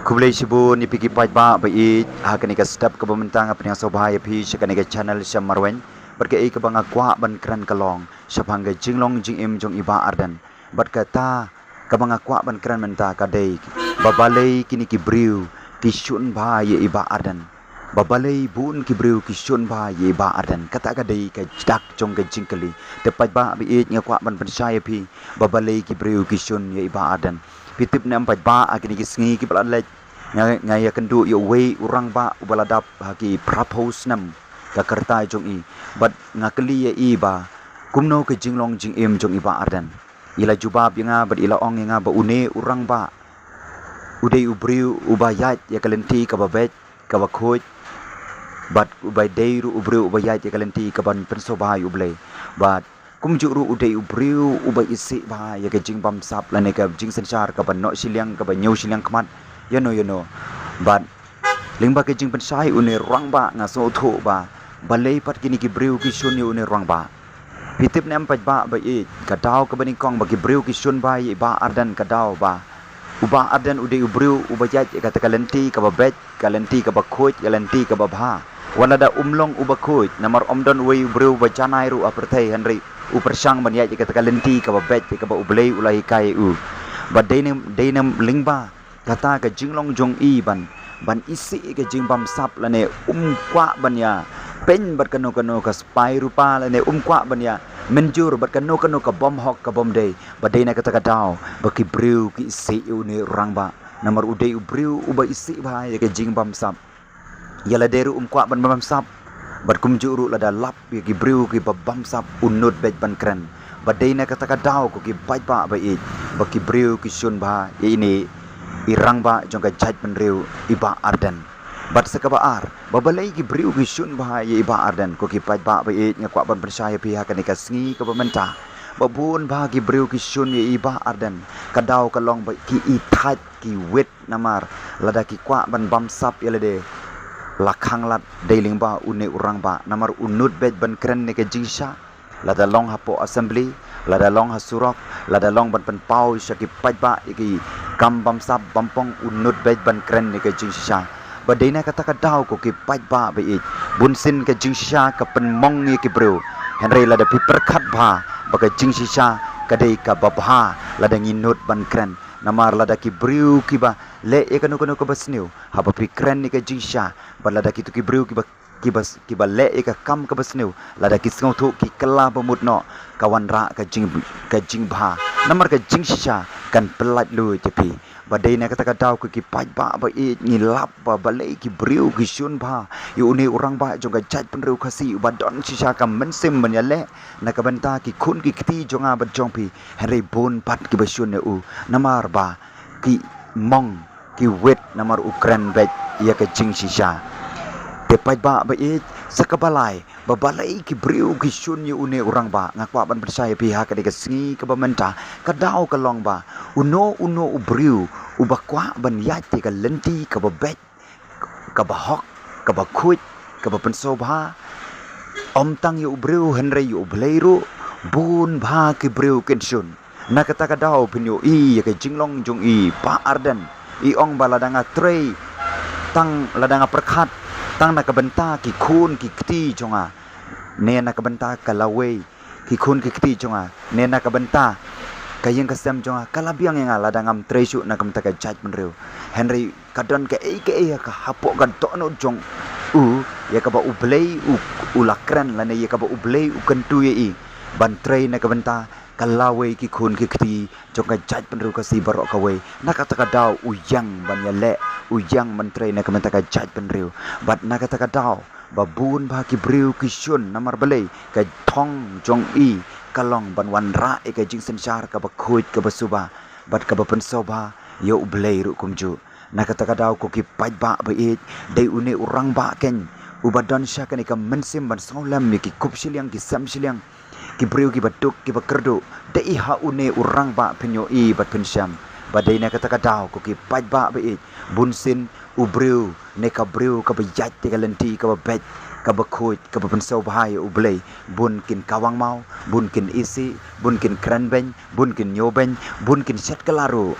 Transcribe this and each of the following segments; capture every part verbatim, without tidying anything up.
Khublei shibun ïa phi ki paidbah ba ïeit, ha kane ka step kaba mynta nga pynïasoh bha ïa phi sha kane ka channel Shem Marweiñ. Bad kaei kaba nga kwah ban kren ka long shaphang ka jinglong jingim jong i Bah Ardent. Bad kata kaba nga kwah ban kren mynta ka dei ba balei kine ki briew ki shun bha ïa i Bah Ardent. Ba balei bun ki briew ki shun bha ïa i Bah Ardent. Kata ka dei ka dak jong ka jingkylli. Te paidbah ba ïeit, nga kwah ban pynshai ïa phi ba balei ki briew ki shun ïa i Bah Ardent. Phi tip ne em paidbah, ha kine ki sngi kiba la leit, nga, nga ïakynduh ïa uwei u rangbah uba la dap ha ki phraphew snem ka kyrta jong i. Bad nga kylli ïa i ba kumno ka jinglong jingim jong i Bah Ardent. I la jubab ïa nga bad i la ong ïa nga ba une u rangbah u dei u briew uba ïaid ïa ka lynti kaba beit kaba khuid. Bad uba dei ruh u briew uba ïaid ïa ka lynti kaban pynsngewbha ïa u Blei. Bad kumjuh ruh u dei u briew uba isih bha ïa ka jingbamsap lane ka jingsynshar kaba noh shiliang kaba ñiew shiliang khmat ïano ïano. Bad lyngba ka jingpynshai une u rangbah nga sngewthuh ba balei pat kine ki briew ki shun ïa une u rangbah. Phi tip ne em paidbah ba ïeit, ka daw kaba nyngkong ba ki briew ki shun bha ïa i Bah Ardent ka daw ba u Bah Ardent u dei u briew uba ïaid ïa kata ka lynti kaba beit, ka lynti kaba khuid, ka lynti kaba bha. Wat lada um long uba khuid, namar ym don uwei u briew uba janai ruh ha pyrthei, hynrei u pyrshang ban ïaid ïa kata ka lynti kaba beit ïa kaba u Blei u la hikai ïa u. Bad dei ne, dei ne lyngba kata ka jinglong jong i ban, ban isih ïa ka jingbamsap lane um kwah ban ïa pyn bad kano kano ka spah rupa lane um kwah ban ïa mynjur bad kano kano ka bym hok ka bym dei. Bad dei na kata ka daw ba ki briew ki isih ïa une u rangbah. Namar u dei u briew uba isih bha ïa ka jingbamsap. Ïa lade ruh um kwah ban bamsap. Bad kumjuh ruh lada lap ïa ki briew kiba bamsap u nud beit ban kren. Bad dei na kata ka daw ko ki paidbah ba ïeit ba ki briew ki shun bha ïa ine i rangbah jong ka jaitbynriew i Bah Ardent. Bad sa kaba ar, ba balei ki briew ki shun bha ïa i Bah Ardent, ko ki paidbah ba ïeit, nga kwah ban pynshai ïa phi ha kane ka sngi kaba mynta ba bun bha ki briew ki shun ïa i Bah Ardent. Ka daw ka long ba ki ithait ki wit namar lada ki kwah ban bamsap ïa lade la khang lad dei lyngba une u rangbah namar u nud beit ban kren ne ka jingshisha. Lada long hapoh assembly, lada long ha surok, lada long ban pynpaw sha ki paidbah ïa ki kam bamsap bampong u nud beit ban kren ne ka jingshisha. Ba dei na kata ka daw ko ki paidbah ba ïeit, bunsien ka jingshisha ka pynmong ïa ki briew. Hynrei lada phi pyrkhat bha ba ka jingshisha ka dei kaba bha lada ngi nud ban kren. Namar lada ki briew kiba leh ïa kano kano kaba sniew haba phi kren ïa ka jingshisha, bad lada kito ki briew kiba, kiba, kiba leh ïa ka kam kaba sniew lada ki sngewthuh ki kylla ba mut noh, ka wanrah ka jing, ka jingbha. Namar ka jingshisha kan pyllait lut ïa phi. Ba dei na kata ka daw ko ki paidbah ba ïeit, ngi lap ba balei ki briew ki shun bha ïa une u rangbah jong ka jaitbynriew Khasi uba don shisha ka mynsiem ban ïaleh na ka bynta ki khun ki kti jong nga bad jong phi. Hynrei bun pat kiba shun ïa u namar ba ki mong ki wit namar u kren beit ïa ka jingshisha. Te paidbah ba ïeit, sa kaba lai, ba balei ki briew ki shun ïa une u rangbah, nga kwah ban pynshai ïa phi ha kane ka sngi kaba mynta. Ka daw ka long ba uno uno u briew uba kwah ban ïaid ïa ka lynti kaba beit, kaba hok, kaba khuid, kaba pynsngewbha, ym tang ïa u briew hynrei ïa u Blei ruh, bun bha ki briew kin shun. Na kata ka daw phin ïohi ïa ka jinglong jong i Bah Ardent, i ong ba lada nga trei tang, lada nga pyrkhat tang na ka bynta ki khun ki kti jong nga, ne na ka bynta ka lawei ki khun ki kti jong nga, ne na ka bynta ka ïing ka sem jong nga, ka la biang ïa nga lada ngam trei shuh na ka bynta ka jaitbynriew. Hynrei ka don kaei kaei ha ka hapoh ka dohnud jong u ïa kaba u Blei u, u la kren lane ïa kaba u Blei u kyntu ïa i ban trei na ka bynta ka lawei ki khun ki kti jong ka jaitbynriew Khasi baroh kawei. Na kata ka daw u ïeng ban ïaleh, u ïeng ban trei na ka bynta ka jaitbynriew. Bad na kata ka daw ba bun bha ki briew ki shun namar balei, ka thong jong i ka long ban wanrah ïa ka jingsynshar kaba khuid kaba suba bad kaba pynsngewbha ïa u Blei ruh kumjuh. Na kata ka daw ko ki paidbah ba ïeit, dei une u rangbah ken uba don sha kane ka mynsiem ban sngewlem ïa ki kup shiliang ki sem shiliang, ki briew kiba duk kiba kyrduh. Dei ha une u rangbah phin ïohi bad phin shem. Ba dei na kata ka daw ko ki paidbah ba ïeit, bunsien u briew ne ka briew kaba ïaid ïa ka lynti kaba beit, kaba khuid, kaba pynsngewbha ïa u Blei, bun kin kawang maw, bun kin isih, bun kin kren beiñ, bun kin ñiew beiñ, bun kin shet kylla ruh.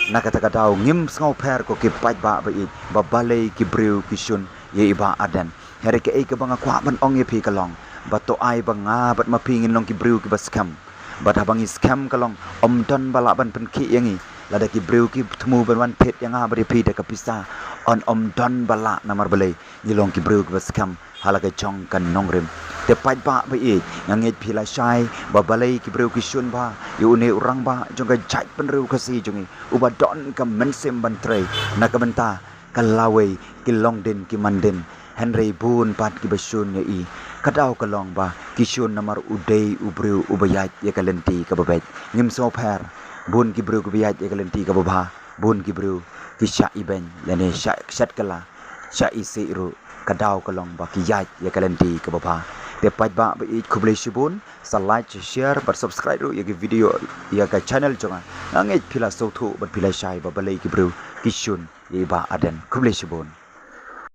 Na kata ka daw ngim sngewpher ko ki paidbah ba ïeit, ba balei ki briew ki shun ïa i Bah Ardent. Hynrei kaei kaba nga kwah ban ong ïa phi ka long ba to ai ba nga bad ma phi ngin long ki briew kiba skhem. Bad haba ngi skhem ka long ym don ba lah ban pynkhih ïa ngi. Lada ki briew ki thmu ban wan thied ïa nga bad ïa phi da ka pisa, yn ym don ba lah. Namar balei? Ngi long ki briew kiba skhem ha la ka jong ka nongrim. Te paidbah ba ïeit, nga ngeit phi la shai ba balei ki briew ki shun bha ïa une u rangbah jong ka jaitbynriew Khasi jong ngi, uba don ka mynsiem ban trei na ka bynta ka lawei, ki longdien ki mandien. Hynrei bun pat kiba shun ïa i. Ka daw ka long ba ki shun namar u dei u briew uba ïaid ïa ka lynti kaba beit. Ngim sngewpher. Bun ki briew kiba ïaid ïa ka lynti kaba bha, bun ki briew ki shah ibeiñ lane shah shet kylla, shah isih ruh. Ka daw ka long ba ki ïaid ïa ka lynti kaba bha. Te paidbah ba ïeit, khublei shibun. Sa like, share bad subscribe ruh ïa ki video ïa ka channel jong nga. Nga ngeit phi la sngewthuh bad phi la shai ba balei ki briew ki shun ïa i Bah Ardent. Khublei shibun.